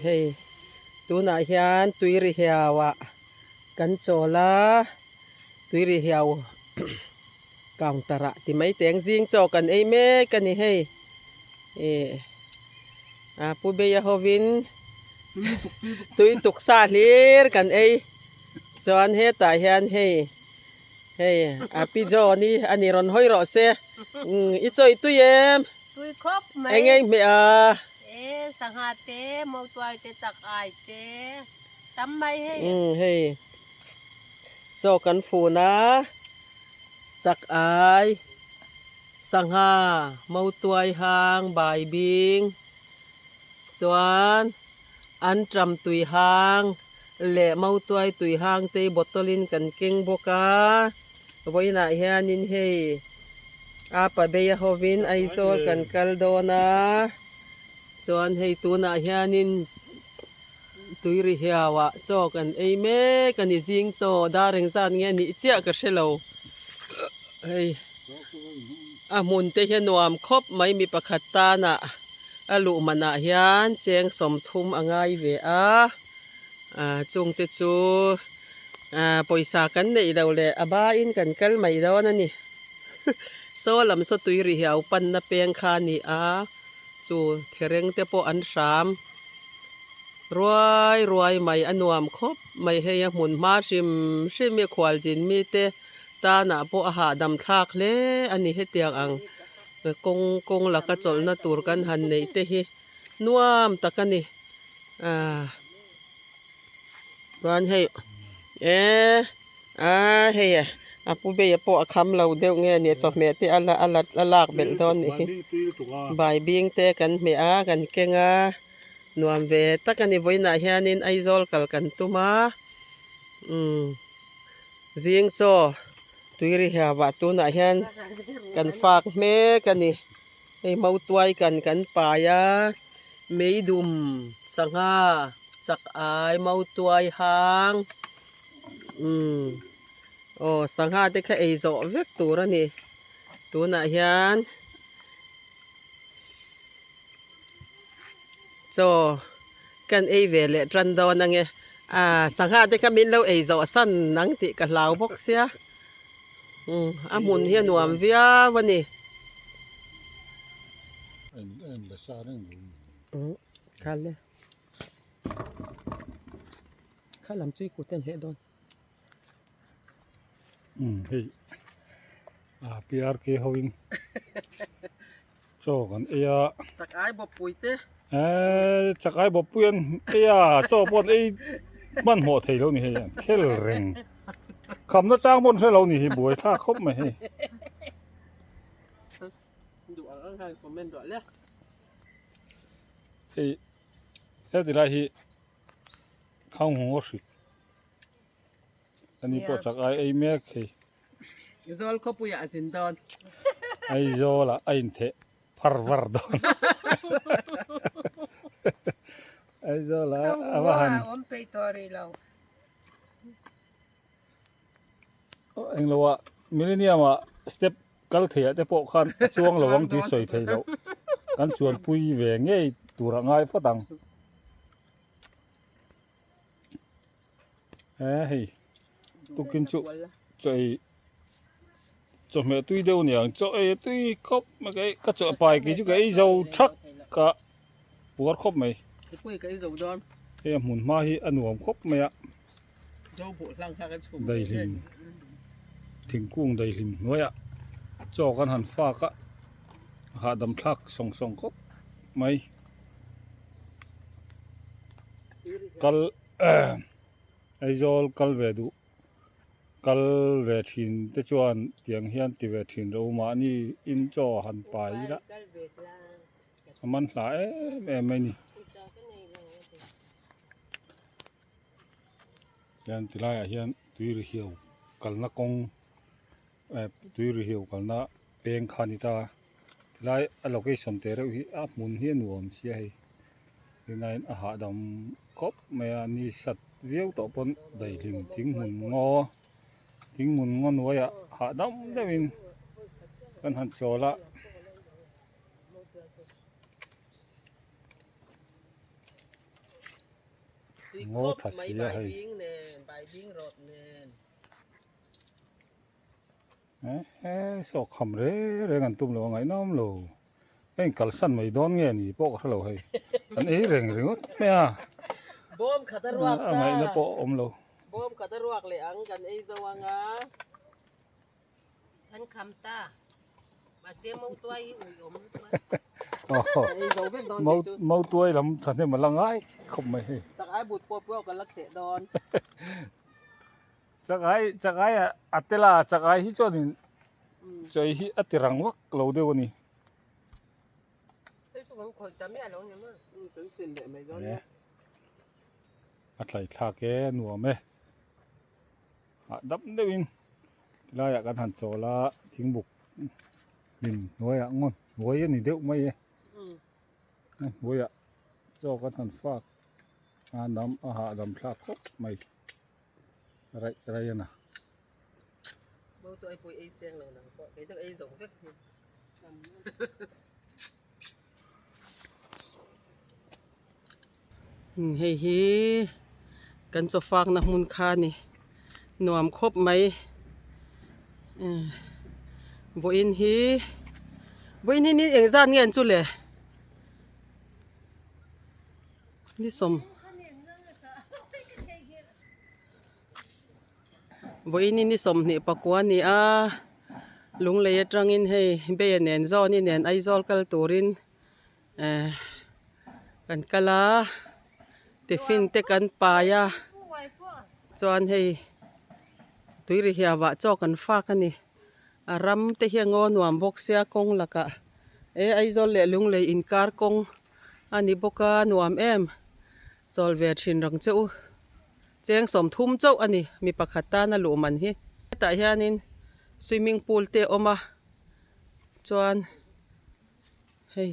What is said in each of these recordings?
Hei tunah hian tui ri hiau ah kan chawl a tui ri hiau counter ah ti mai teng zing chaw kan ei mek a ni hei ih a pu beia hovin tui tuk sa hlir kan ei chuan hetah hian hei hei a pi John i a ni rawn hawi rawh se i chawi tui em. Tui khawp mai. Eng eng hmeh a. E sangha te mautuai te chak ai te tam mai hei. Umm hei chaw kan fun a chak ai sangha mautuai hang bai bing chuan an tram tui hang leh mautuai tui hang te bottle in kan keng bawk a vawiinah hianin hei. A pabeia hovin Aizawl kan kal dawn a, chuan hei tunah hianin tui ri hiauah chaw kan ei mek a ni, zing chaw dar engzat nge a nih chiah ka hre lo, hei a hmun te hi a nuam khawp mai mi pakhat tanah a luh manah hian cheng sawmthum a ngai ve a, ah chungte chu. Ah pawisa kan neih loh leh a bain kan kal mai dawn a ni. Saw lam saw tui ri hi a upanna peng kha a ni a, chu thereng te pawh an hram ruai ruai mai a nuam khawp mai hei a hmun hma hrim hrim hi khualzin mite tanah pawh a hahdam thlak hle a ni hetiang ang kawng kawng laka chawlhna tur kan han neih te hi nuam tak a ni. Ah. Chuan hei eh a hei a pu beia pawh a kham lo deuh nge nia chawhmeh te a la a la a lak belh dawn nih hi bai bing te kan hmeh a kan keng a nuam ve tak a ni vawiinah hianin Aizawl kal kan tum a umm zing chaw tui ri hiavah tunah hian kan fak hmek a ni hei mautuai kan kan pai a meidum sangha. Chak ai mautuai hang umm aw sangha te kha ei zawh vek tur a ni tunah hian chaw kan ei ve leh tan dawn ang e ah sangha te kha min lo ei zawh san ang tih ka hlau bawk sia umm a hmun hi a nuam viau a ni. Kal e. Kha lam chu i kut a hleh dawn. Umm hei ah PRK ho in chaw kan ei a. Chak ai bawppui te. Eee chak ai bawppui an ei a chaw pawh an ei hmanhmawh thei lo ni hei an khel reng. Khamna chang pawh an hre lo ni hi buai thlak khawp mai hei. Duh ang ang khan comment duah le. Hei heti lai hi khang hung a hrik ani pawh chak ai ei mek hei. Zawl khawpuiah a zin dawn. Aizawlah a intheh phar var dawn. Aizawlah a va han. Awm peih tawh rih lo. Engloah millennium ah step Kal theiah te pawh khan a chuang lo ang tih sawi thei loh. Kan chuanpui ve ngei tur a ngai phawt ang. He hei tukin chu chaw ei chawhmeh tui deuh aniang chaw ei a tui khawp mai ka ei ka chaw pai kei chu ka ei zo thak ka puar khawp mai. Hei a hmun hma hi a nuam khawp mai a. Daihlim thingkung daihlim hnuaiah chaw kan han fak a hahdam thlak sawng sawng khawp mai kal Aizawl kal ve duh kal ve thin te chuan tiang hian ti ve thin ro mahni in chaw han pai ila a man hla em em mai a ni. Hian ti laiah hian tui ri hiau kalna kawng eh tui ri hiau kalna peng kha a ni ta a tilai a location te reuh hi a hmun hi a nuam sia hei tunlaiin a hahdam khawp mai a ni sat viau tawh pawn daihlim thing hmun ngaw thing hmun ngaw hnuaiah hahdam deuhin kan han chawl a. Tui Ngaw khawp tha mai si a hei. baibing nen, baibing rawt nen. Eh saw kham reng reng an tum lo a ngaihnawm lo. Hei kalsan mai dawn nge ni pawh ka hre lo hei. Kan ei reng ringawt mai a. Bawm khat a ruak ta. A ngaihna pawh a awm lo. Bawm khat a ruak leh ang kan ei zo ang a. Kan kham ta. Mahse mautuai hi ui awm lutuk a. Ei zo vek dawn kei chu. Mautuai lam thahnem a la ngai khawp mai hei. Chak ai but pawh pawh ka la kheh dawn. Chak ai chak ai a tel a chak ai hi chuanin chawi hi a ti rang vak lo deuh a ni. Hei chu kan khawih ta miah lo ni maw. Kan sil leh mai dawn nia. A tlaithlak e nuam e. Hahdam deuhin tilaiah kan han chawl a thingbuk hlim hnuaiah ngawn hnuai a ni deuh mai e a hnuaiah chaw kan han fak a nam a hahdam thlak khawp mai raih raih a na. Hei hi kan chaw fakna hmun kha a ni nuam khawp mai vawiin hi vawiin hi ni engzat nge an chu le ni sawm vawiin hi ni 24 a ni a lunglei atangin hei beia nen zawni nen Aizawl kal turin. Eh kan kal a tiffin te kan pai a chuan hei tui ri hiau ah chaw kan fak a ni a ram te hi a ngaw nuam bawk sia kawng lakah eh Aizawl leh Lunglei inkar kawng a ni bawk a nuam em chawl ve thin rang che u cheng 30 chauh a ni mi pakhat tana luh man hi hetah hianin swimming pool te a awm a chuan. Hei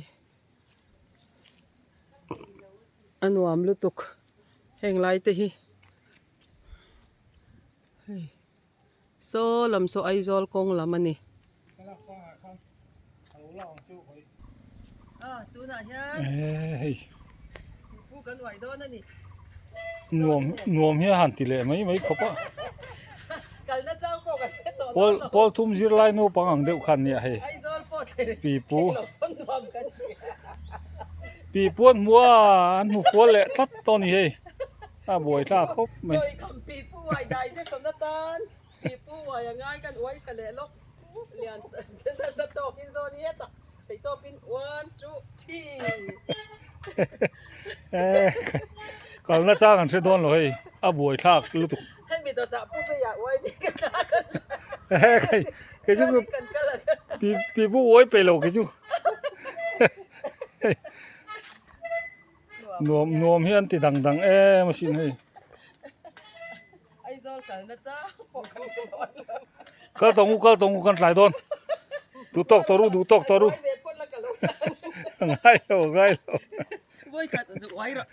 a nuam lutuk heng lai te hi hei saw lam saw Aizawl kawng lam a ni. Nuam nuam hi a han ti leh mai mai khawp a pawl pawl thum zirlai naupang ang deuh khan nia hei pipu pipu an hmu a an hmu fual leh tlat tawh a ni hei a buai thlak khawp mai. Kalna chang an hre dawn lo hei a buai thlak lutuk. Kei chu pi pu uai pe lo kei chu nuam nuam hi an ti dang dang em asin hei. Kal tawng u kal tawng u kan tlai dawn duh tawk tawh ru duh tawk tawh ru ngai lo ngai lo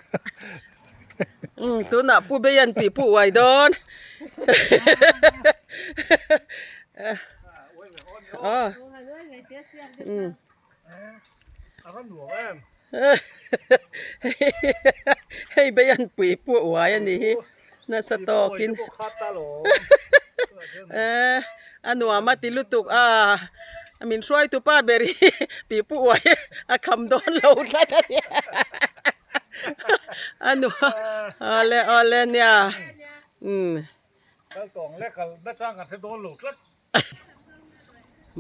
Tunah Pu Beian tih Pu uai dawn Hei Beian pui Pu uai a nih hi. Nasa tawkin eh a nuam a ti lutuk a min hruaitu pa ber hi tih pu uai a kham dawn lo tlat a ni a nuam awle awle nia umm.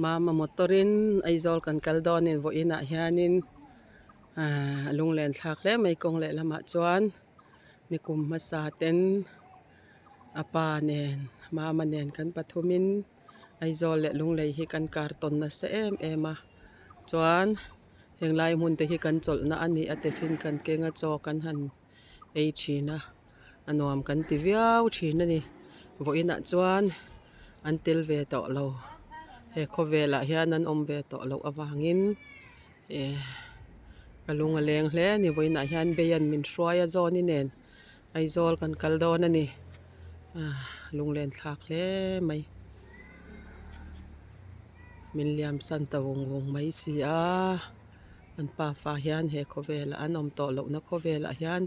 Mama motor in Aizawl kan kal dawnin vawiin ah hianin ahh lunglen thlak hle mai kawng lehlamah chuan. Nikum hmasa ten a pa nen mama nen kan pathumin Aizawl leh Lunglei hi kan kar tawn nasa em em a chuan henglai hmun te hi kan chawlhna a ni a tiffin kan keng a chaw kan han ei thin a a nuam kan ti viau thin a ni vawiinah chuan an tel ve tawh lo he khawvelah hian an awm ve tawh loh avangin. Eh ka lung a leng hle a ni vawiinah hian Beian min hruai a zawni nen Aizawl kan kal dawn a ni ah lunglen thlak hle mai min liam san ta vung vung mai si a an pafa hian he khawvelah an awm tawh lohna khawvelah hian.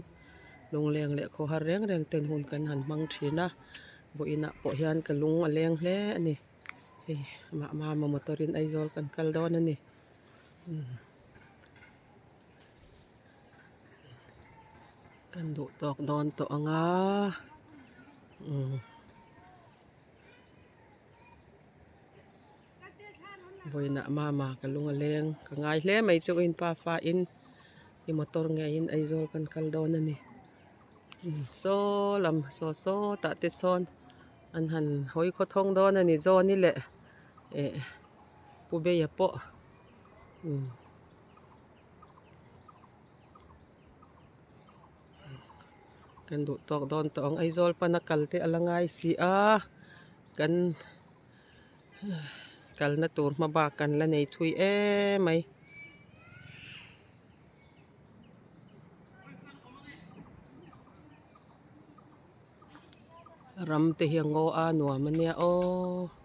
Lungleng leh khawhar reng reng ten hun kan han hmang thin a vawiinah pawh hian ka lung a leng hle a ni hei amah mama motor in Aizawl kan kal dawn a ni umm kan duh tawk dawn tawh ang a umm. Vawiinah mama ka lung a leng ka ngai hle mai chu inpa fa in i motor ngeiin Aizawl kan kal dawn a ni saw lam saw saw tah te sawn an han hawi khawthawng dawn a ni Zawni leh eh Pu Beia pawh umm. Kan duh tawk dawn tawh ang Aizawl pana kal te a la ngai si a kan kalna tur hma bak kan la nei thui em mai. Ram te hi a ngaw a nuam a nia aw.